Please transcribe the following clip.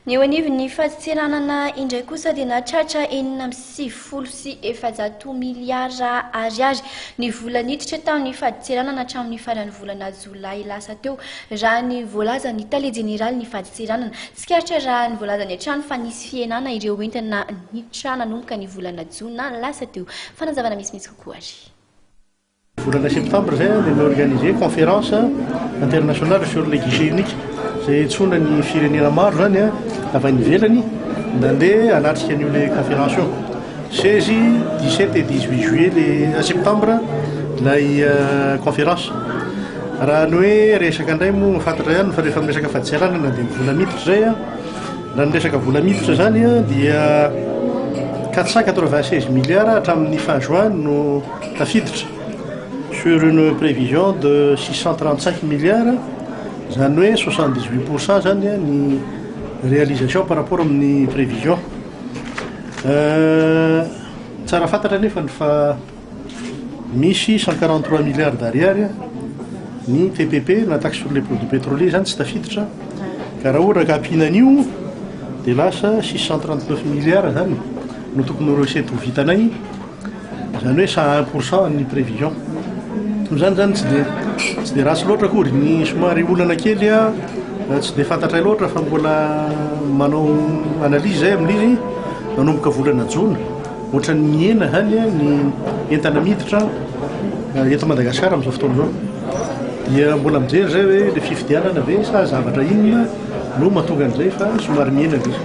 Ny eo anivon'ny fadintseranana indray kosa dia nahatratra 496 miliara ariary ny vola niditra tamin'ny fadintseranana hatramin'ny faran'ny volana jolay lasa teo, raha ny voalazan'ny tale jeneralin'ny fadintseranana. Tsikaritra raha ny voalazany hatrany fa nisy fihenana ireo entana niditra nanomboka ny volana jona lasa teo. Fanazavana misimisy kokoa ary. Volana septembre izay dia mi-organiser conférence internationale sur les guichets uniques izay antsoina ny firenena maro izany avy any ivelany nandeha hanatrika an'io le conférence io. 16, 17 et 18 juillet le septembre ilay conférence. Raha ny hoe resaka indray moa fantatra ihany fa rehefa miresaka fadintseranana dia ny vola miditra izay. Raha ny resaka vola miditra izany dia 496 milliards hatramin'ny fin juin no tafiditra sur une prévision de 635 milliards, izany hoe 78% zany ny réalisation par rapport amin'ny prévision. Tsara fantatra anefa ny fa misy 143 milliards d'ariary ny TPP na taxe sur les produits pétroliers zany tsy tafiditra, ka raha ohatra ka ampiana an'io dia lasa 639 milliards zany no tokony ho recette ho vitanay. Izany hoe 101% ny prévision. Noho izany zany tsy dia tsy dia ratsy loatra akory. Ny somary olana kely a, tsy dia fantatray loatra fa mbola manao analyse zay amin'izy nanomboka volana jona. Ohatran'ny mihena zany ny entana miditra eto Madagasikara amin'izao fotoana izao. Dia mbola mijery zay hoe le fifidianana ve sa zavatra inona no mahatonga an'izay fa somary mihena ilay izy.